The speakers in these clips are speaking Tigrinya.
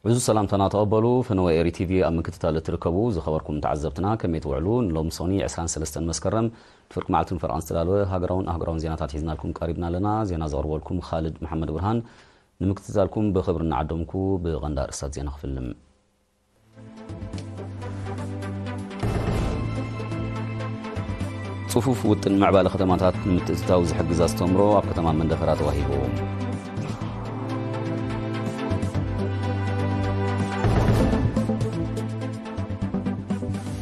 እዚ ሰላምታና ተቐበሉ። ፈነወ ኤሪ ቲቪ ኣብ ምክትታል እትርከቡ ዝኸበርኩም ተዓዘብትና ከመይ ትውዕሉ? ንሎም ሶኒ ዕስራን ሰለስተን መስከረም ፍርቂ መዓልትን ፈረቓን ዝተዳለወ ሃገራውን ኣህጉራውን ዜናታት ሒዝናልኩም ቀሪብና ኣለና። ዜና ዘቕርበልኩም ኻልድ መሓመድ ብርሃን። ንምክትታልኩም ብኽብሪ እናዓደምኩ ብቐንዳ ርእስታት ዜና ክፍልም። ጽፉፍ ውጥን ምዕባለ ከተማታት ንምትእትታው ዝሕግዝ ኣስተምሮ ኣብ ከተማ መንደፈራ ተዋሂቡ።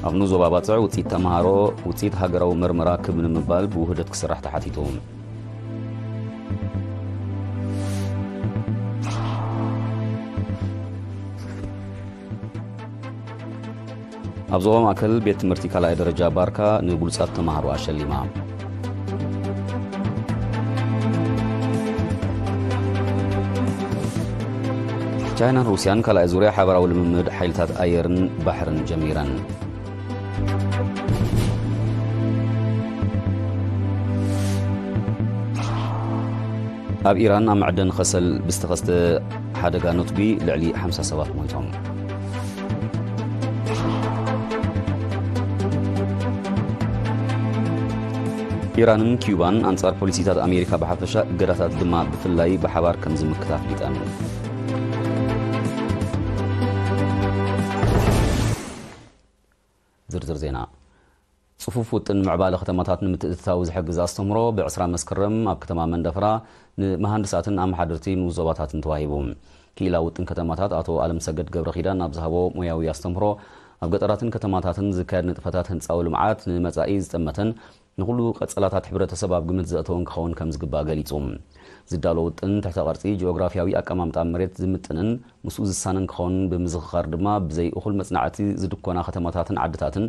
ኣብ ንዞባ ባጽዕ ውጽኢት ተምሃሮ ውጽኢት ሃገራዊ መርመራ ክብ ንምባል ብውህደት ክስራሕ ተሓቲቱ። ኣብ ዞባ ማእከል ቤት ትምህርቲ ካልኣይ ደረጃ ባርካ ንብሉጻት ተማሃሮ ኣሸሊማ። ቻይናን ሩስያን ካልኣይ ዙርያ ሓባራዊ ልምምድ ሓይልታት ኣየርን ባሕርን ጀሚረን። ኣብ ኢራን ኣብ መዕደን ኸሰል ብዝተኸስተ ሓደጋ ነትጒ ልዕሊ ሓምሳ ሰባት ሞይቶም። ኢራንን ኪዩባን ኣንጻር ፖሊሲታት ኣሜሪካ ብሓፈሻ እገዳታት ድማ ብፍላይ ብሓባር ከም ዝምክታ ኣፍሊጠን። ዝርዝር ዜና። ጽፉፍ ውጥን ምዕባለ ከተማታት ንምትእትታው ዝሕግዝ ኣስተምህሮ ብዕስራ መስከረም ኣብ ከተማ መንደፈራ ንመሃንድሳትን ኣመሓደርቲ ንኡስ ዞባታትን ተዋሂቡ። ክኢላ ውጥን ከተማታት ኣቶ ኣለምሰገድ ገብረኺዳን ኣብ ዝሃቦ ሞያዊ ኣስተምህሮ፣ ኣብ ገጠራትን ከተማታትን ዝካየድ ንጥፈታት ህንጻዊ ልምዓት ንመጻኢ ዝጠመተን ንኹሉ ቀጸላታት ሕብረተሰብ ኣብ ግምት ዘእተወን ክኸውን ከም ዝግባእ ገሊጹ። ዝዳሎ ውጥን ትሕተ ቅርጺ ጂኦግራፊያዊ ኣቀማምጣ መሬት ዝምጥንን ምስኡ ዝሳነን ክኸውን ብምዝኽኻር ድማ፣ ብዘይ እኹል መጽናዕቲ ዝድኮና ከተማታትን ዓድታትን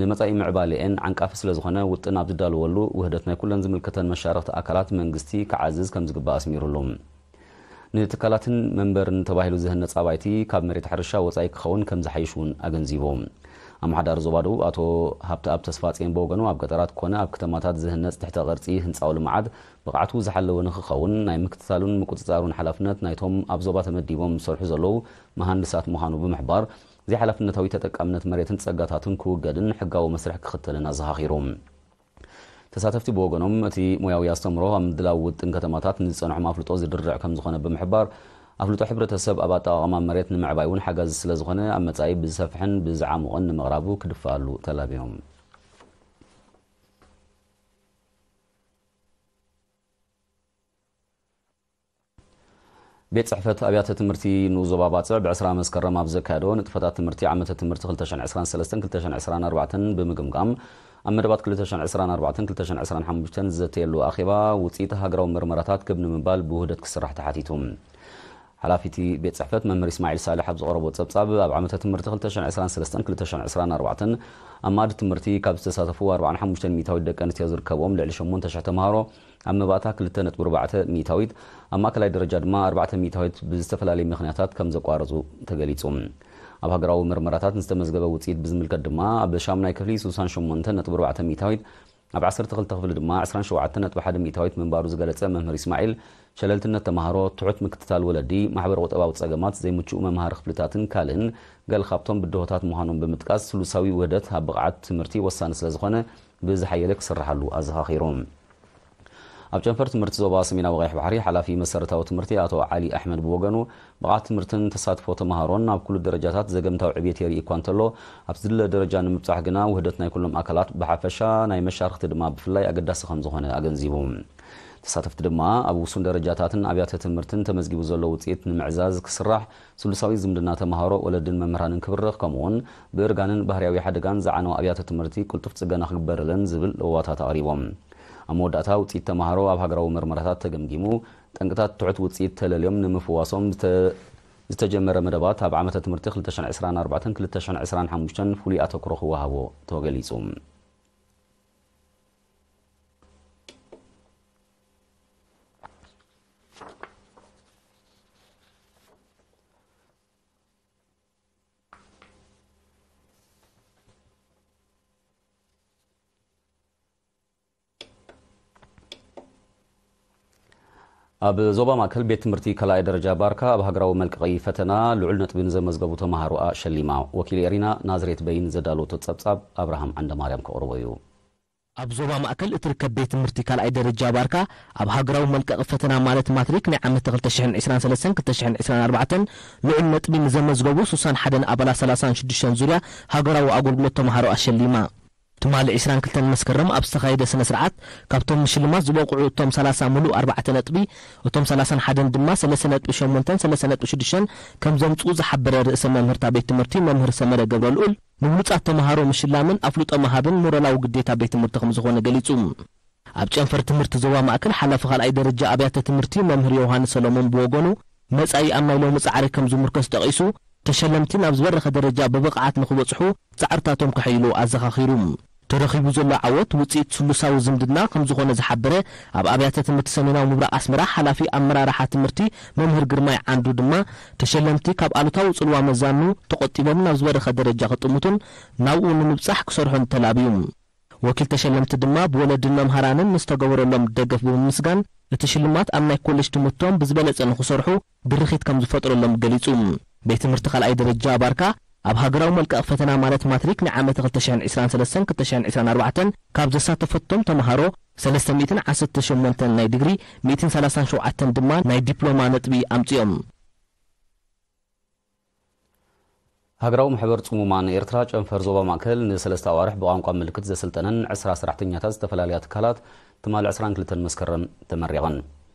ንመጻኢ ምዕባሌኤን ዓንቃፊ ስለ ዝኾነ፣ ውጥን ኣብ ዝዳለወሉ ውህደት ናይ ኩለን ዝምልከተን መሻርኽቲ ኣካላት መንግስቲ ክዓዝዝ ከም ዝግባእ ኣስሚሩሉ። ንትካላትን መንበርን ተባሂሉ ዝህነጽ ኣባይቲ ካብ መሬት ሕርሻ ወጻኢ ክኸውን ከም ዝሓይሽ እውን ኣገንዚቡ። ኣመሓዳሪ ዞባ ደቡብ ኣቶ ሃብተኣብ ተስፋጽዮን ብወገኑ፣ ኣብ ገጠራት ኮነ ኣብ ከተማታት ዝህነጽ ትሕተ ቅርጺ ህንጻዊ ልምዓት ብቕዓቱ ዝሓለወ ንክኸውን ናይ ምክትታሉን ምቁጽጻሩን ሓላፍነት ናይቶም ኣብ ዞባ ተመዲቦም ዝሰርሑ ዘለዉ መሃንድሳት ምዃኑ ብምሕባር፣ ዘይሓላፍነታዊ ተጠቃምነት መሬትን ጸጋታቱን ክውገድን ሕጋዊ መስርሕ ክኽተልን ኣዘኻኺሩ። ተሳተፍቲ ብወገኖም፣ እቲ ሞያዊ ኣስተምህሮ ኣብ ምድላው ውጥን ከተማታት ንዝጸንሖም ኣፍልጦ ዝድርዕ ከም ዝኾነ ብምሕባር፣ ኣፍልጦ ሕብረተሰብ ኣብ ኣጠቓቕማ መሬት ንምዕባይ እውን ሓጋዚ ስለ ዝኾነ፣ ኣብ መጻኢ ብዝሰፍሐን ብዝዓሙቕን ንምቕራቡ ክድፈኣሉ ተላብዮም። ቤት ጽሕፈት ኣብያተ ትምህርቲ ንኡስ ዞባ ባጽዕ ብዕስራ መስከረም ኣብ ዘካየዶ ንጥፈታት ትምህርቲ ዓመተ ትምህርቲ ክልተ ሽሕን ዕስራን ሰለስተን ክልተ ሽሕን ዕስራን ኣርባዕተን ብምግምጋም፣ ኣብ መደባት ክልተ ሽሕን ዕስራን ኣርባዕተን ክልተ ሽሕን ዕስራን ሓሙሽተን ዝዘተየሉ ኣኼባ ውጽኢት ሃገራዊ መርመራታት ክብ ንምባል ብውህደት ክስራሕ ተሓቲቱ። ሓላፊ እቲ ቤት ጽሕፈት መምህር ኢስማዒል ሳልሕ ኣብ ዝቐረቦ ጸብጻብ፣ ኣብ ዓመተ ትምህርቲ ክልተ ሽሕን ዕስራን ሰለስተን ክልተ ሽሕን ዕስራን ኣርባዕተን ኣብ መኣዲ ትምህርቲ ካብ ዝተሳተፉ ኣርባዓን ሓሙሽተን ሚእታዊት ደቂ ኣንስትዮ ዝርከብኦም ልዕሊ ሸሞንተ ሽሕ ተምሃሮ ኣብ መባእታ ክልተ ነጥቢ ኣርባዕተ ሚእታዊት፣ ኣብ ማእከላይ ደረጃ ድማ ኣርባዕተ ሚእታዊት ብዝተፈላለየ ምኽንያታት ከም ዘቋረጹ ተገሊጹ። ኣብ ሃገራዊ መርመራታት ንዝተመዝገበ ውጽኢት ብዝምልከት ድማ፣ ኣብ ሻሙናይ ክፍሊ ስሳን ሸሞንተ ነጥቢ ኣርባዕተ ሚእታዊት፣ ኣብ ዓሰርተ ክልተ ክፍሊ ድማ ዕስራን ሸውዓተን ነጥቢ ሓደ ሚእታዊት ምንባሩ ዝገለጸ መምህር ኢስማዒል፣ ሸለልትነት ተምሃሮ፣ ትሑት ምክትታል ወለዲ፣ ማሕበረ ቁጠባዊ ጸገማት፣ ዘይምቹእ መምሃሪ ክፍልታትን ካልእን ገለ ካብቶም ብድሆታት ምዃኖም ብምጥቃስ፣ ስሉሳዊ ውህደት ኣብ ብቕዓት ትምህርቲ ወሳኒ ስለ ዝኾነ፣ ብዝሓየለ ክስርሓሉ ኣዘኻኺሩ። ኣብ ጨንፈር ትምህርቲ ዞባ ሰሜናዊ ቀይሕ ባሕሪ ሓላፊ መሰረታዊ ትምህርቲ ኣቶ ዓሊ ኣሕመድ ብወገኑ፣ ብቕዓት ትምህርትን ተሳትፎ ተምሃሮን ኣብ ኩሉ ደረጃታት ዘገምታዊ ዕብየት የርኢ እኳ እንተሎ፣ ኣብ ዝድለ ደረጃ ንምብጻሕ ግና ውህደት ናይ ኩሎም ኣካላት ብሓፈሻ፣ ናይ መሻርኽቲ ድማ ብፍላይ ኣገዳሲ ከም ዝኾነ ኣገንዚቡ። ተሳተፍቲ ድማ፣ ኣብ ውሱን ደረጃታትን ኣብያተ ትምህርትን ተመዝጊቡ ዘሎ ውጽኢት ንምዕዛዝ ክስራሕ፣ ስሉሳዊ ዝምድና ተምሃሮ፣ ወለድን መምህራንን ክብርኽ፣ ከምኡውን ብእርጋንን ባህርያዊ ሓደጋን ዝዓነዋ ኣብያተ ትምህርቲ ቅልጡፍ ጽገና ክግበረለን ዝብል ለዋታት ኣቕሪቦም። ኣብ መወዳእታ፣ ውጽኢት ተምሃሮ ኣብ ሃገራዊ መርመራታት ተገምጊሙ፣ ጠንቅታት ትሑት ውጽኢት ተለልዮም ንምፍዋሶም ዝተ-፣ ዝተጀመረ መደባት ኣብ ዓመተ ትምህርቲ ክልተ ሽሕን ዕስራን ኣርባዕተን ክልተ ሽሕን ዕስራን ሓሙሽተን ፍሉይ ኣተኩሮ ክወሃቦ ተገሊጹ። ኣብ ዞባ ማእከል ቤት ትምህርቲ ካልኣይ ደረጃ ባርካ ኣብ ሃገራዊ መልቀቒ ፈተና ልዑል ነጥቢ ንዘመዝገቡ ተምሃሮኣ ሸሊማ። ወኪል ኤሪና ናዝሬት በይን ዘዳለወቶ ጸብጻብ ኣብርሃም ዓንደማርያም ከቕርቦ እዩ። ኣብ ዞባ ማእከል እትርከብ ቤት ትምህርቲ ካልኣይ ደረጃ ባርካ ኣብ ሃገራዊ መልቀቒ ፈተና ማለት ማትሪክ ናይ ዓመት ክልተ ሽሕን ዕስራን ሰለስተን ክልተ ሽሕን ዕስራን ኣርባዕተን ልዑል ነጥቢ ንዘመዝገቡ ስሳን ሓደን ኣባላት ሰላሳን ሽዱሽተን ዙርያ ሃገራዊ ኣገልግሎት ተምሃሮ ኣሸሊማ። ትማሊ ዕስራን ክልተን መስከረም ኣብ ዝተኻየደ ስነ ስርዓት ካብቶም ንሽልማት ዝበቕዑ እቶም ሰላሳ ሙሉእ ኣርባዕተ ነጥቢ፣ እቶም ሰላሳን ሓደን ድማ ሰለስተ ነጥቢ ሸሞንተን ሰለስተ ነጥቢ ሽዱሽተን ከም ዘምጽኡ ዝሓበረ ርእሰ መምህርታ ቤት ትምህርቲ መምህር ሰመረ ገብረልኡል፣ ንብሉጻት ተምሃሮ ምሽላምን ኣፍልጦ ምሃብን ሞራላዊ ግዴታ ቤት ትምህርቲ ከም ዝኾነ ገሊጹ። ኣብ ጨንፈር ትምህርቲ ዞባ ማእከል ሓላፊ ካልኣይ ደረጃ ኣብያተ ትምህርቲ መምህር ዮሃንስ ሰሎሞን ብወገኑ፣ መጻኢ ኣብ ናይ ሎሚ ጻዕሪ ከም ዝምርኮስ ጠቒሱ፣ ተሸለምቲ ናብ ዝበረኸ ደረጃ ብብቕዓት ንኽበጽሑ ጻዕርታቶም ከሐይሉ ኣዘኻኺሩ። ተረኺቡ ዘሎ ዓወት ውጽኢት ስሉሳዊ ዝምድና ከም ዝኾነ ዝሓበረ ኣብ ኣብያተ ትምህርቲ ሰሜናዊ ምብራቕ ኣስመራ ሓላፊ ኣመራርሓ ትምህርቲ መምህር ግርማይ ዓንዱ ድማ፣ ተሸለምቲ ካብ ኣሉታዊ ጽልዋ መዛኑ ተቖጢቦም ናብ ዝበረኸ ደረጃ ክጥምቱን ናብኡ ንምብጻሕ ክሰርሑን ተላብዩ። ወኪል ተሸለምቲ ድማ ብወለድን መምሃራንን ንዝተገበረሎም ደገፍ ብምምስጋን፣ እቲ ሽልማት ኣብ ናይ ኮሌጅ ትምህርቶም ብዝበለጸ ንኽሰርሑ ድርኺት ከም ዝፈጥረሎም ገሊጹ። ቤት ትምህርቲ ካልኣይ ደረጃ ባርካ ኣብ ሃገራዊ መልቀቕ ፈተና ማለት ማትሪክ ንዓመት ክልተ ሽሕን ዕስራን ሰለስተን ክልተ ሽሕን ዕስራን ኣርባዕተን ካብ ዘሳተፈቶም ተምሃሮ ሰለስተ ሚእትን ዓሰርተ ሸሞንተን ናይ ዲግሪ፣ ሚእትን ሰላሳን ሸውዓተን ድማ ናይ ዲፕሎማ ነጥቢ ኣምጺኦም። ሃገራዊ ማሕበር ጽሙማን ኤርትራ ጨንፈር ዞባ ማእከል ንሰለስተ ኣዋርሕ ብቋንቋ ምልክት ዘሰልጠነን ዕስራ ሰራሕተኛታት ዝተፈላለያ ትካላት ትማሊ ዕስራን ክልተን መስከረም ተመሪቐን።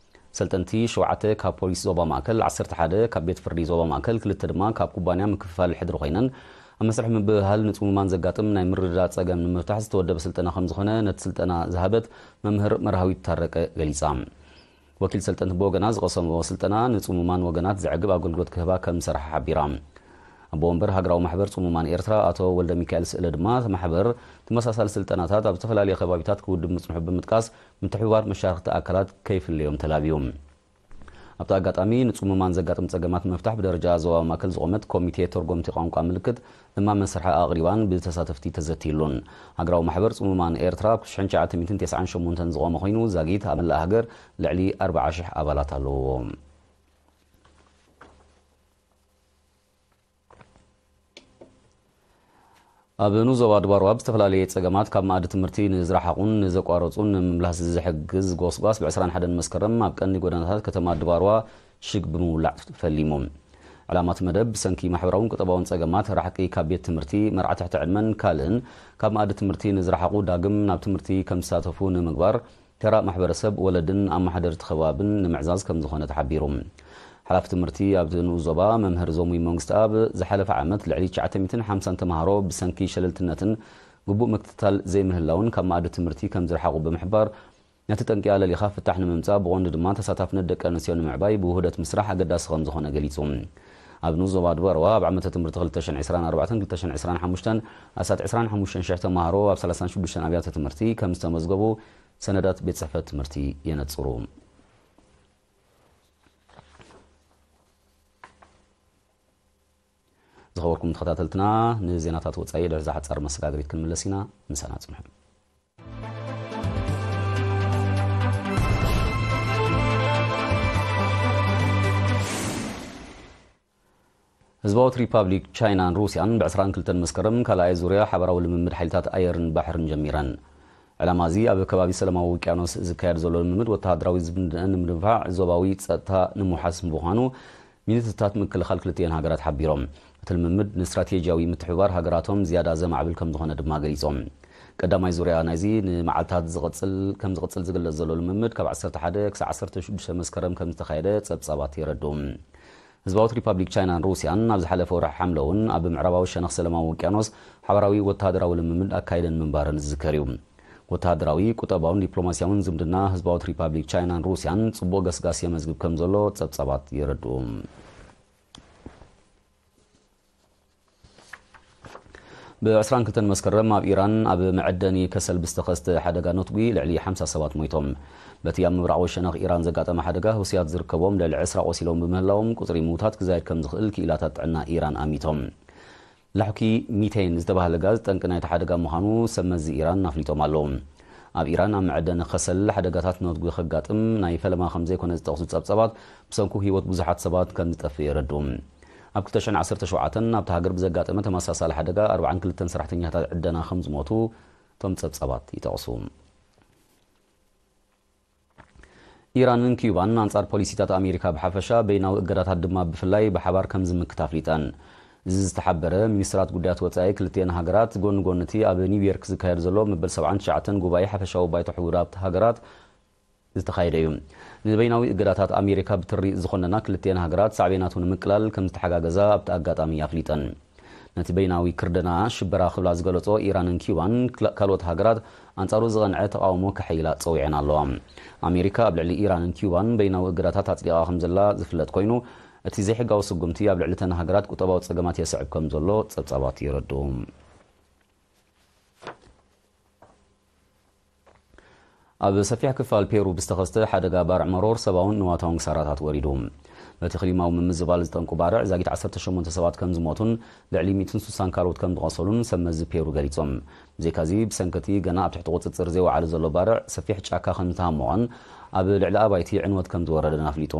ሰልጠንቲ ሸውዓተ ካብ ፖሊስ ዞባ ማእከል፣ ዓሰርተ ሓደ ካብ ቤት ፍርዲ ዞባ ማእከል፣ ክልተ ድማ ካብ ኩባንያ ምክፍፋል ሕድሪ ኮይነን፣ ኣብ መስርሕ ምብህሃል ንጽሙማን ዘጋጥም ናይ ምርድዳእ ጸገም ንምፍታሕ ዝተወደበ ስልጠና ከም ዝኾነ ነቲ ስልጠና ዝሃበት መምህር መርሃዊት ታረቀ ገሊጻ። ወኪል ሰልጠንቲ ብወገና ዝቐሰምዎ ስልጠና ንጽሙማን ወገናት ዘዕግብ ኣገልግሎት ክህባ ከም ዝሰርሓ ሓቢራ። ኣቦ ወንበር ሃገራዊ ማሕበር ጽሙማን ኤርትራ ኣቶ ወልደ ሚካኤል ስእለ ድማ፣ እቲ ማሕበር ተመሳሳሊ ስልጠናታት ኣብ ዝተፈላለዩ ከባቢታት ክውድብ ምጽንሑ ብምጥቃስ፣ ምትሕብባር መሻርኽቲ ኣካላት ከይፍለዮም ተላብዩ። ኣብቲ ኣጋጣሚ ንጽሙማን ዘጋጥም ጸገማት ንምፍታሕ ብደረጃ ዞባ ማእከል ዝቖመት ኮሚቴ ተርጎምቲ ቋንቋ ምልክት እማመ ስርሓ ኣቕሪባን ብተሳተፍቲ ተዘቲሉን። ሃገራዊ ማሕበር ጽሙማን ኤርትራ ኣብ ሽሕን ትሽዓተ ሚእትን ተስዓን ሸሞንተን ዝቖመ ኮይኑ፣ ዛጊት ኣብ መላእ ሃገር ልዕሊ ኣርብዓ ሽሕ ኣባላት ኣለዎ። ኣብ ንኡስ ዞባ ድባርዋ ብዝተፈላለየ ጸገማት ካብ መኣዲ ትምህርቲ ንዝረሓቑን ንዘቋረጹን ንምምላስ ዝሕግዝ ጎስጓስ ብ ዕስራን ሓደን መስከረም ኣብ ቀንዲ ጎደናታት ከተማ ድባርዋ ሽግ ብምውላዕ ፈሊሙ። ዕላማ እቲ መደብ ብሰንኪ ማሕበራውን ቁጠባውን ጸገማት፣ ራሕቂ ካብ ቤት ትምህርቲ፣ መርዓ ትሕቲ ዕድመን ካልእን ካብ መኣዲ ትምህርቲ ንዝረሓቑ ዳግም ናብ ትምህርቲ ከም ዝሳተፉ ንምግባር፣ ተራ ማሕበረሰብ፣ ወለድን ኣመሓደርቲ ከባብን ንምዕዛዝ ከም ዝኾነ ተሓቢሩ። ሓላፊ ትምህርቲ ኣብቲ ንኡስ ዞባ መምህር ዞሙይ መንግስትኣብ፣ ዝሓለፈ ዓመት ልዕሊ ትሽዓተ ሚእትን ሓምሳን ተምሃሮ ብሰንኪ ሸለልትነትን ግቡእ ምክትታል ዘይምህላውን ካብ መኣዲ ትምህርቲ ከም ዝረሓቑ ብምሕባር፣ ነቲ ጠንቂ ኣለሊኻ ፍታሕ ንምምጻእ ብቐንዱ ድማ ተሳታፍነት ደቂ ኣንስትዮ ንምዕባይ ብውህደት ምስራሕ ኣገዳሲ ከም ዝኾነ ገሊጹ። ኣብ ንኡስ ዞባ ድባርዋ ኣብ ዓመተ ትምህርቲ ክልተ ሽሕን ዕስራን ኣርባዕተን ክልተ ሽሕን ዕስራን ሓሙሽተን ኣስታት ዕስራን ሓሙሽተን ሽሕ ተምሃሮ ኣብ ሰላሳን ሽዱሽተን ኣብያተ ትምህርቲ ከም ዝተመዝገቡ ሰነዳት ቤት ጽሕፈት ትምህርቲ የነጽሩ። ዝኸበርኩም ተኸታተልትና፣ ንዜናታት ወጻኢ ድሕሪ እዛ ሓጻር መሰጋገሪት ክንምለስ ኢና። ምሳና ጽንሑ። ህዝባዊት ሪፓብሊክ ቻይናን ሩስያን ብ ዕስራን ክልተን መስከረም ካልኣይ ዙርያ ሓባራዊ ልምምድ ሓይልታት ኣየርን ባሕርን ጀሚረን። ዕላማ እዚ ኣብ ከባቢ ሰላማዊ ውቅያኖስ ዝካየድ ዘሎ ልምምድ ወተሃደራዊ ዝምድነን ንምድንፋዕ ዞባዊ ጸጥታ ንምውሓስ ምዃኑ ሚኒስትርታት ምክልኻል ክልቲኤን ሃገራት ሓቢሮም። እቲ ልምምድ ንስትራቴጂያዊ ምትሕብባር ሃገራቶም ዝያዳ ዘማዕብል ከም ዝኾነ ድማ ገሊጾም። ቀዳማይ ዙርያ ናይዚ ንመዓልታት ዝቕጽል፣ ከም ዝቕጽል ዝግለጽ ዘሎ ልምምድ ካብ ዓሰርተ ሓደ ክሳብ ዓሰርተ ሽዱሽተ መስከረም ከም ዝተኻየደ ጸብጻባት የረድኡ። ህዝባዊት ሪፓብሊክ ቻይናን ሩስያን ኣብ ዝሓለፈ ወርሒ ሓምለ እውን ኣብ ምዕራባዊ ሸነኽ ሰላማዊ ውቅያኖስ ሓባራዊ ወተሃደራዊ ልምምድ ኣካይደን ምንባረን ዝዝከር እዩ። ወተሃደራዊ፣ ቁጠባውን ዲፕሎማስያውን ዝምድና ህዝባዊት ሪፓብሊክ ቻይናን ሩስያን ጽቡቕ ገስጋስ የመዝግብ ከም ዘሎ ጸብጻባት የረድኡ። ብ ዕስራን ክልተን መስከረም ኣብ ኢራን ኣብ መዐደኒ ከሰል ብዝተኸስተ ሓደጋ ነትጒ ልዕሊ ሓምሳ ሰባት ሞይቶም። በቲ ኣብ ምብራቓዊ ሸነኽ ኢራን ዘጋጠመ ሓደጋ፣ ህውስያት ዝርከቦም ልዕሊ ዕስራ ቆሲሎም ብምህላዎም፣ ቁጽሪ ምዉታት ክዛየድ ከም ዝኽእል ክኢላታት ጥዕና ኢራን ኣሚቶም። ላሑኪ ሚቴን ዝተባህለ ጋዝ ጠንቂ ናይቲ ሓደጋ ምዃኑ ሰብ መዚ ኢራን ኣፍሊጦም ኣለዉ። ኣብ ኢራን ኣብ መዐደኒ ከሰል ሓደጋታት ነትጒ ከጋጥም ናይ ፈለማ ከም ዘይኮነ ዝጠቕሱ ጸብጻባት፣ ብሰንኩ ህይወት ብዙሓት ሰባት ከም ዝጠፍእ የረድኡ። ኣብ ክልተ ሽሕን ዓሰርተ ሸውዓተን ኣብታ ሃገር ብዘጋጠመ ተመሳሳሊ ሓደጋ ኣርባዓን ክልተን ሰራሕተኛታት ዕደና ከም ዝሞቱ እቶም ጸብጻባት ይጠቕሱ። ኢራንን ኪዩባን ኣንጻር ፖሊሲታት ኣሜሪካ ብሓፈሻ፣ በይናዊ እገዳታት ድማ ብፍላይ ብሓባር ከም ዝምክት ኣፍሊጠን። እዚ ዝተሓበረ፣ ሚኒስትራት ጉዳያት ወጻኢ ክልቲኤን ሃገራት ጎኒ ጎኒ እቲ ኣብ ኒውዮርክ ዝካየድ ዘሎ መበል ሰብዓን ትሽዓተን ጉባኤ ሓፈሻዊ ባይቶ ሕቡራት ሃገራት ዝተኻየደ እዩ። ንበይናዊ እገዳታት ኣሜሪካ ብትሪ ዝኾነና ክልቲኤን ሃገራት ሳዕቤናቱ ንምቅላል ከም ዝተሓጋገዛ ኣብቲ ኣጋጣሚ ኣፍሊጠን። ነቲ በይናዊ ክርደና ሽበራ ክብላ ዝገለጾ ኢራንን ኪዩባን ክላ-፣ ካልኦት ሃገራት ኣንጻሩ ዝቐንዐ ተቓውሞ ከሐይላ ጸዊዐን ኣለዋ። ኣሜሪካ ኣብ ልዕሊ ኢራንን ኪዩባን በይናዊ እገዳታት ኣጽዲቓ ከም ዘላ ዝፍለጥ ኮይኑ፣ እቲ ዘይሕጋዊ ስጉምቲ ኣብ ልዕሊ እተን ሃገራት ቁጠባዊ ጸገማት የስዕብ ከም ዘሎ ጸብጻባት የረድኡ። ኣብ ሰፊሕ ክፋል ፔሩ ብዝተኸስተ ሓደጋ ባርዕ መሮር ሰብኣውን ንዋታውን ክሳራታት ወሪዱ። በቲ ክሊማዊ ምምዝባል ዝጠንቁ ባርዕ ዛጊት ዓሰርተ ሸሞንተ ሰባት ከም ዝሞቱን ልዕሊ ሚእትን ስሳን ካልኦት ከም ዝቖሰሉን ሰብ መዚ ፔሩ ገሊጾም። ብዘይካዚ፣ ብሰንኪ እቲ ገና ኣብ ትሕቲ ቁጽጽር ዘይወዓለ ዘሎ ባርዕ ሰፊሕ ጫካ ከም ዝተሃሞቐን ኣብ ልዕሊ ኣባይቲ ዕንወት ከም ዝወረደን ኣፍሊጡ።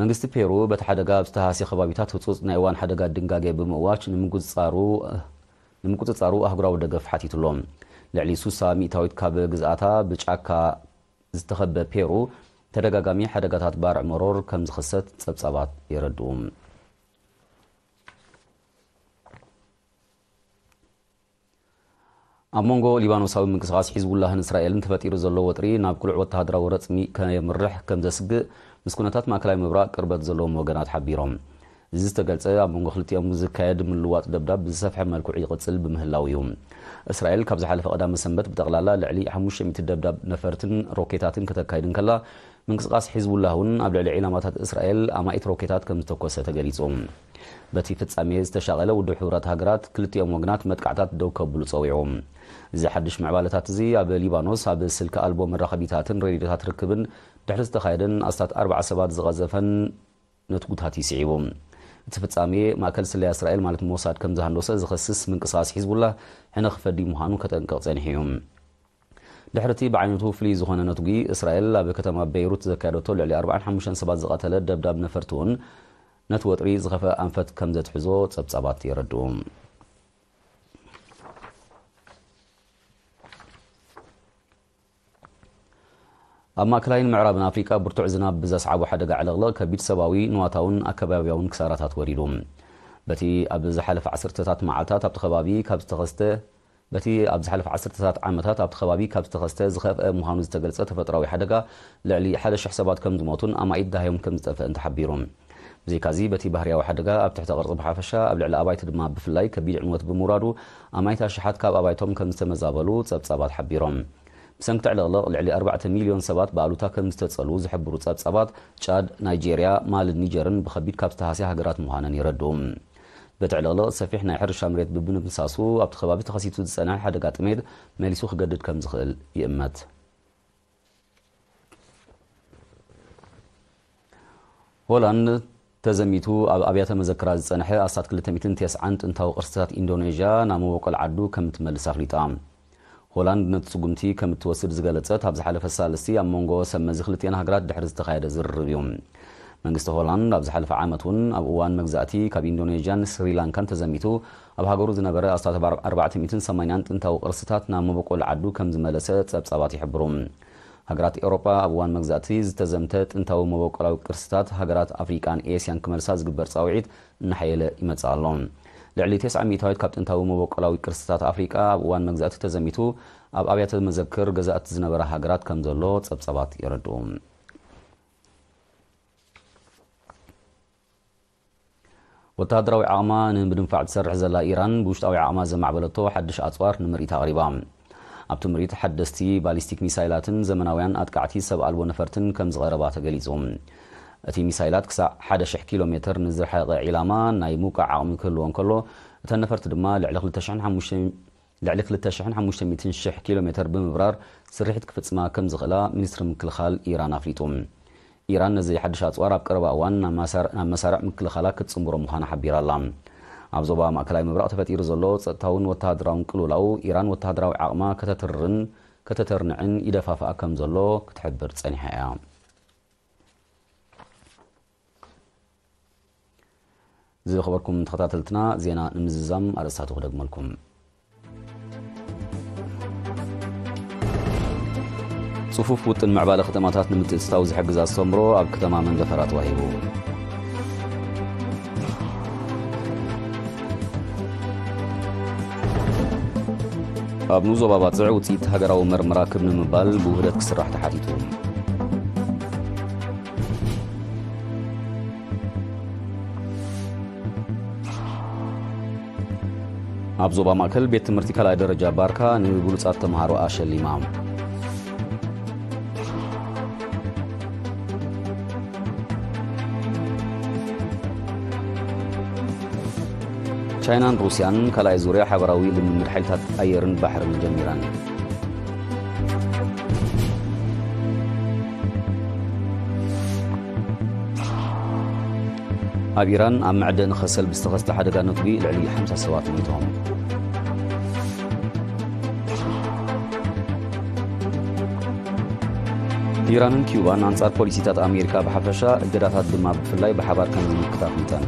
መንግስቲ ፔሩ በቲ ሓደጋ ኣብ ዝተሃስየ ከባቢታት ህጹጽ ናይ እዋን ሓደጋ ድንጋጌ ብምእዋጅ ንምጉጽጻሩ፣ ንምቁጽጻሩ ኣህጉራዊ ደገፍ ሓቲቱ ኣሎ። ልዕሊ ሱሳ ሚእታዊት ካብ ግዝኣታ ብጫካ ዝተኸበ ፔሩ፣ ተደጋጋሚ ሓደጋታት ባርዕ መሮር ከም ዝኽሰት ጸብጻባት የረድኡ። ኣብ መንጎ ሊባኖሳዊ ምንቅስቓስ ሒዝቡላህን እስራኤልን ተፈጢሩ ዘሎ ወጥሪ ናብ ቅሉዕ ወተሃደራዊ ረጽሚ ከየምርሕ ከም ዘስግእ ምስ ኩነታት ማእከላይ ምብራቕ ቅርበት ዘለዎም ወገናት ሓቢሮም። እዚ ዝተገልጸ ኣብ መንጎ ክልቲኦም ዝካየድ ምልዋጥ ደብዳብ ብዝሰፍሐ መልክዑ ይቕጽል ብምህላው እዩ። እስራኤል ካብ ዝሓለፈ ቀዳመ ሰንበት ብጠቕላላ ልዕሊ ሓሙሽተ ሚእቲ ደብዳብ ነፈርትን ሮኬታትን ከተካይድ እንከላ፣ ምንቅስቓስ ሒዝቡላህ እውን ኣብ ልዕሊ ዒላማታት እስራኤል ኣማኢት ሮኬታት ከም ዝተኮሰ ተገሊጹ። በቲ ፍጻሜ ዝተሻቐለ ውድብ ሕቡራት ሃገራት ክልቲኦም ወገናት መጥቃዕታት ደው ከብሉ ጸዊዑ። እዚ ሓድሽ ምዕባለታት እዚ ኣብ ሊባኖስ ኣብ ስልኪ ኣልቦ መራኸቢታትን ሬድዮታት ርክብን ድሕሪ ዝተኻየደን ኣስታት ኣርባዓ ሰባት ዝቐዘፈን ነትጉታት ይስዒቡ። እቲ ፍጻሜ ማእከል ስለያ እስራኤል ማለት ሞሳድ ከም ዝሃንደሶ ዝኸስስ ምንቅስቓስ ሒዝቡላህ ሕነ ክፈዲ ምዃኑ ከጠንቅቕ ጸኒሑ እዩ። ድሕሪ እቲ ብዓይነቱ ፍሉይ ዝኾነ ነትጒ፣ እስራኤል ኣብ ከተማ ቤይሩት ዘካየደቶ ልዕሊ ኣርባዓን ሓሙሽተን ሰባት ዝቐተለ ደብዳብ ነፈርቲ እውን ነቲ ወጥሪ ዝኸፍአ ኣንፈት ከም ዘትሕዞ ጸብጻባት የረድኡ። ኣብ ማእከላይን ምዕራብን ኣፍሪቃ ብርቱዕ ዝናብ ብዘስዓቦ ሓደጋ ዕልቕልቕ ከቢድ ሰብኣዊ፣ ንዋታውን ኣከባብያውን ክሳራታት ወሪዱ። በቲ ኣብ ዝሓለፈ ዓሰርተታት መዓልታት ኣብቲ ከባቢ ካብ ዝተኸስተ በቲ ኣብ ዝሓለፈ ዓሰርተታት ዓመታት ኣብቲ ከባቢ ካብ ዝተኸስተ ዝኸፍአ ምዃኑ ዝተገልጸ ተፈጥሮኣዊ ሓደጋ፣ ልዕሊ ሓደ ሽሕ ሰባት ከም ዝሞቱን ኣማኢት ደሃዮም ከም ዝጠፍአን ተሓቢሩ። ብዘይካዚ፣ በቲ ባህርያዊ ሓደጋ ኣብ ትሕተ ቅርጺ ብሓፈሻ፣ ኣብ ልዕሊ ኣባይቲ ድማ ብፍላይ ከቢድ ዕንወት ብምውራዱ፣ ኣማኢት ኣሽሓት ካብ ኣባይቶም ከም ዝተመዛበሉ ጸብጻባት ሓቢሮም። ብሰንኪ እቲ ዕልቕልቕ፣ ልዕሊ ኣርባዕተ ሚልዮን ሰባት ብኣሉታ ከም ዝተጸልዉ ዝሕብሩ ጸብጻባት፣ ጫድ፣ ናይጄርያ፣ ማልን ኒጀርን ብኸቢድ ካብ ዝተሃስያ ሃገራት ምዃነን የረድኡ። በቲ ዕልቕልቕ ሰፊሕ ናይ ሕርሻ መሬት ብምድምሳሱ፣ ኣብቲ ከባቢ ተኸሲቱ ዝጸንሐ ሓደጋ ጥሜት መሊሱ ክገድድ ከም ዝኽእል ይእመት። ሆላንድ ተዘሚቱ ኣብ ኣብያተ መዘክራት ዝጸንሐ ኣስታት ክልተ ሚእትን ተስዓን ጥንታዊ ቅርስታት ኢንዶኔዥያ ናብ መበቆል ዓዱ ከም እትመልስ ኣፍሊጣ። ሆላንድ ነቲ ስጉምቲ ከም እትወስድ ዝገለጸት ኣብ ዝሓለፈ ሳልስቲ ኣብ መንጎ ሰብ መዚ ክልቲኤን ሃገራት ድሕሪ ዝተኻየደ ዝርርብ እዩ። መንግስቲ ሆላንድ ኣብ ዝሓለፈ ዓመት እውን ኣብ እዋን መግዛእቲ ካብ ኢንዶኔዥያን ስሪላንካን ተዘሚቱ ኣብ ሃገሩ ዝነበረ ኣስታት ኣርባዕተ ሚእትን ሰማንያን ጥንታዊ ቅርስታት ናብ መበቆል ዓዱ ከም ዝመለሰ ጸብጻባት ይሕብሩ። ሃገራት ኤውሮጳ ኣብ እዋን መግዛእቲ ዝተዘምተ ጥንታዊ መበቆላዊ ቅርስታት ሃገራት ኣፍሪቃን ኤስያን ክመልሳ ዝግበር ጻውዒት እናሓየለ ይመጽእ ኣሎ። ልዕሊ ተስዓ ሚእታዊት ካብ ጥንታዊ መበቆላዊ ቅርስታት ኣፍሪቃ ኣብ እዋን መግዛእቲ ተዘሚቱ ኣብ ኣብያተ መዘክር ገዛእቲ ዝነበራ ሃገራት ከም ዘሎ ጸብጻባት የረድኡ። ወተሃደራዊ ዓቕማ ንምድንፋዕ ትሰርሕ ዘላ ኢራን፣ ብውሽጣዊ ዓቕማ ዘማዕበለቶ ሓድሽ ኣጽዋር ንምርኢት ኣቕሪባ። ኣብቲ ምርኢት፣ ሓደስቲ ባሊስቲክ ሚሳይላትን ዘመናውያን ኣጥቃዕቲ ሰብ ኣልቦ ነፈርትን ከም ዝቐረባ ተገሊጹ። እቲ ሚሳይላት ክሳዕ ሓደ ሽሕ ኪሎ ሜተር ንዝረሓቐ ዒላማ ናይ ምውቃዕ ዓቕሚ ክህልዎ እንከሎ፣ እተን ነፈርቲ ድማ ልዕሊ ክልተ ሽሕን ሓሙሽተ ልዕሊ ክልተ ሽሕን ሓሙሽተ ሚእትን ሽሕ ኪሎ ሜተር ብምብራር ስርሒት ክፍጽማ ከም ዝኽእላ ሚኒስትሪ ምክልኻል ኢራን ኣፍሊጡ። ኢራን ነዚ ሓድሽ ኣጽዋር ኣብ ቀረባ እዋን ናብ መሳር-፣ ናብ መሳርዕ ምክልኻላ ክትጽንብሮ ምዃና ሓቢራ ኣላ። ኣብ ዞባ ማእከላይ ምብራቕ ተፈጢሩ ዘሎ ጸጥታውን ወተሃደራውን ቅልውላው፣ ኢራን ወተሃደራዊ ዓቕማ ከተትርርን ከተተርንዕን ይደፋፍኣ ከም ዘሎ ክትሕብር ጸኒሓ እያ። ዝኸበርኩም ተኸታተልትና፣ ዜና ንምዝዛም ኣርእስታቱ ክደግመልኩም። ጽፉፍ ውጥን ምዕባለ ከተማታት ንምትእትታው ዝሕግዝ ኣስተምሮ ኣብ ከተማ መንደፈራ ተዋሂቡ። ኣብ ንዞባ ባጽዕ ውጽኢት ሃገራዊ መርመራ ክብ ንምባል ብውህደት ክስራሕ ተሓቲቱ። ኣብ ዞባ ማእከል ቤት ትምህርቲ ካልኣይ ደረጃ ባርካ ንብሉጻት ተምሃሮ ኣሸሊማ። ቻይናን ሩስያን ካልኣይ ዙርያ ሓበራዊ ልምምድ ሓይልታት ኣየርን ባሕርን ጀሚረን። ኣብ ኢራን ኣብ መዕደኒ ከሰል ብዝተኸስተ ሓደጋ ነትጒ ልዕሊ ሓምሳ ሰባት ሞይቶም። ኢራንን ኪዩባን ኣንጻር ፖሊሲታት ኣሜሪካ ብሓፈሻ፣ እገዳታት ድማ ብፍላይ ብሓባር ከም ዝምክታ ኣፍሊጠን።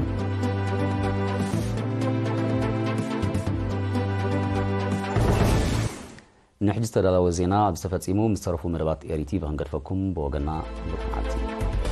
ንሕጂ ዝተዳለወ ዜና ኣብዚ ተፈጺሙ። ምስ ተረፉ መደባት ኤሪ ቲቪ ክንገድፈኩም። ብወገና ጽቡቕ መዓልቲ።